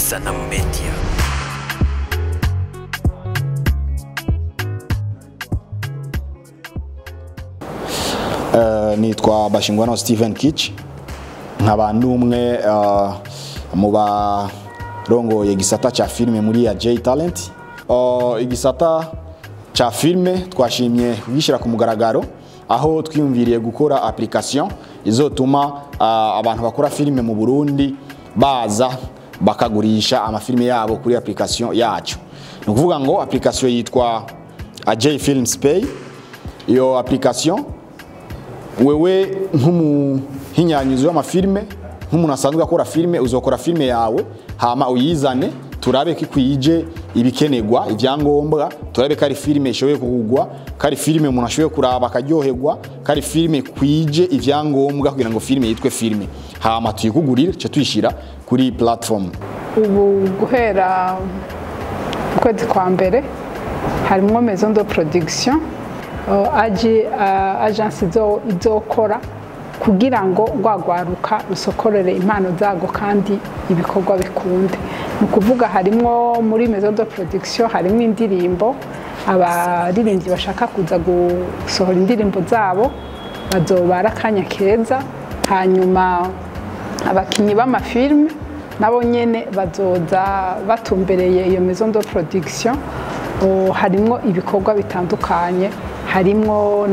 Isanamu Media. Nitwa Bashingwano Stephen Kitch, nkaba ndumwe mu barongoye igisata ca filme muri ya J Talent. Igisata ca filme twashimye kugishyira ku mugaragaro, aho twiyumviriye gukora application izotuma abantu bakora filme mu Burundi baza bakagurisha amafilme yabo kuri application yacu. Ni ukuvuga ngo application yitwa J Films Pay. Iyo application, wewe nk'umuhinyanyuzi w'amafilme, nk'umuntu asanzwe akora filme, uzokora filme yawe hama uyizane, turabe ko ikwije ibikenerwa, ibyangombwa, turabe ko ari filme ishoboye kugurwa, ko ari filme umuntu ashoboye kuraba akaryoherwa, ko ari filme ikwije ibyangombwa kugira ngo filme yitwe filme, hama tuyikugurire, tuce tuyishira kuri platform. Ubu guhera mu kwezi kwa mbere harimwo maison de production, aji agence izokora kugira ngo rwagwaruka rusokorere impano zago kandi ibikorwa bikunde. Ni ukuvuga harimwo muri maison de production harimwo indirimbo, abaririmbyi bashaka kuza gusohora indirimbo zabo bazobara akanya keza, hanyuma abakinyi b'amafilme nabo nyene bazoza batumbereye iyo maison de production. Harimwo ibikorwa bitandukanye, harimwo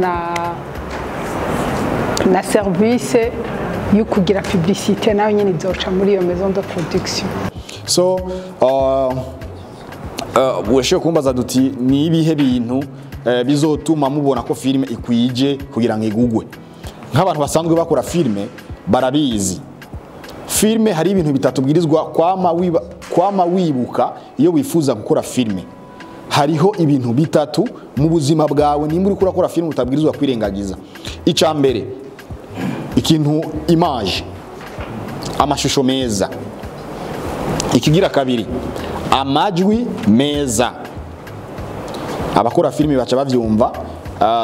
na service yo kugira publicité, nayo nyene izoca muri iyo maison de production. So urashobora kumbaza duti ni ibihe bintu bizotuma mubona ko filme ikwije kugira ngo igugwe? Nk'abantu basanzwe bakora filme barabizi, filme hari ibintu bitatu bwirizwa kwama wibuka iyo wifuza gukora filme. Hariho ibintu bitatu mu buzima bwawe nimba uriko urakora filme utabwirizwa kwirengagiza. Ica mbere, ikintu image, amashusho meza. Ikigira kabiri, amajwi meza. Abakora filme baca bavyumva.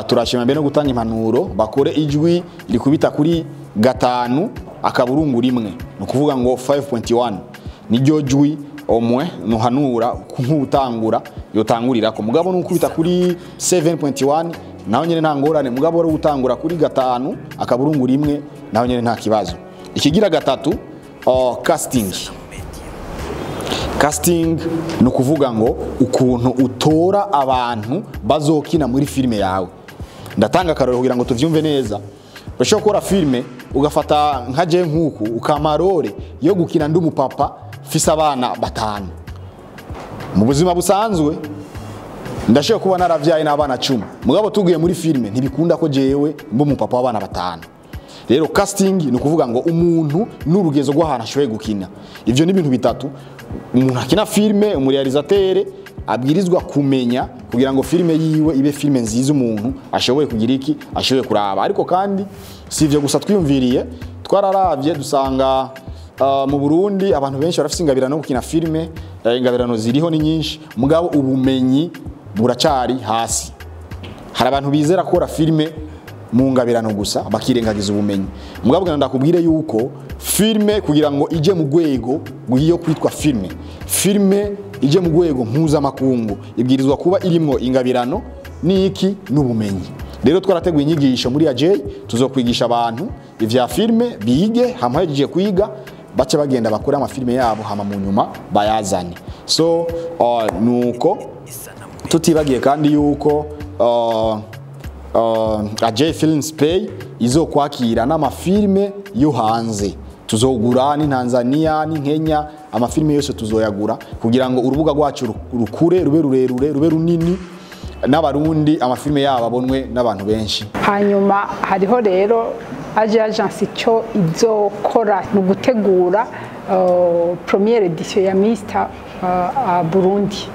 Turashima mbere no gutanga impanuro bakore ijwi rikubita kuri 5.1, ni ukuvuga ngo 5.1 niryo jwi omwe nuhanura nk'utangura yotangurirako. Mugabo nukubita kuri 7.1 naho nyene nta ngorane, mugabo wari utangura kuri 5.1 naho nyene nta kibazo. Ikigira gatatu, casting. Casting ni ukuvuga ngo ukuntu utora abantu bazokina muri filme yawe. Ndatanga akarorero kugira ngo tuvyumve neza. Urashobora gukora filme ugafata nka je nkuku ukamarore yo gukina ndi umupapa mfise abana 5. Mu buzima busanzwe ndashobora kuba naravyaye n'abana 10, mugabo tugiye muri filme ntibikunda ko jewe mbe umupapa w'abana 5. Rero casting ni ukuvuga ngo umuntu n'urugezo rw'ahantu ashoboye gukina. Ivyo ni ibintu bitatu umuntu akina filme, umurealisateur abwirizwa kumenya kugira ngo filme yiwe ibe filme nziza, umuntu ashoboye kugira iki, ashoboye kuraba. Ariko kandi si ivyo gusa twiyumviriye, twararavye dusanga mu Burundi abantu benshi barafise ingabirano yo gukina filme, ingabirano ziriho ni nyinshi, mugabo ubumenyi buracari hasi. Hari abantu bizera gukora filme mu ngabirano gusa bakirengagiza ubumenyi. Mugabo ngenda ndakubwire yuko filme kugira ngo ije mu rwego rw'iyo kwitwa filme, filme ije mu rwego mpuzamakungu ibwirizwa kuba irimwo ingabirano n'iki n'ubumenyi. Rero twarateguye inyigisho muri AJ, tuzokwigisha abantu ivya filme bige, hama hejeje kwiga bace bagenda bakora amafilme yabo, hama mu nyuma bayazane. So nuko tutibagiye kandi yuko AJ Films Pay izokwakira n'amafilme yo hanze. Tuzogura ni Tanzania ni Kenya, amafilme yose tuzoyagura kugira ngo urubuga rwacu rukure, rube rurerure, rube runini, n'abarundi amafilme yabo abonwe n'abantu benshi. Hanyuma hariho rero AJ Agence icyo izokora ni ugutegura première edition ya Mister Burundi.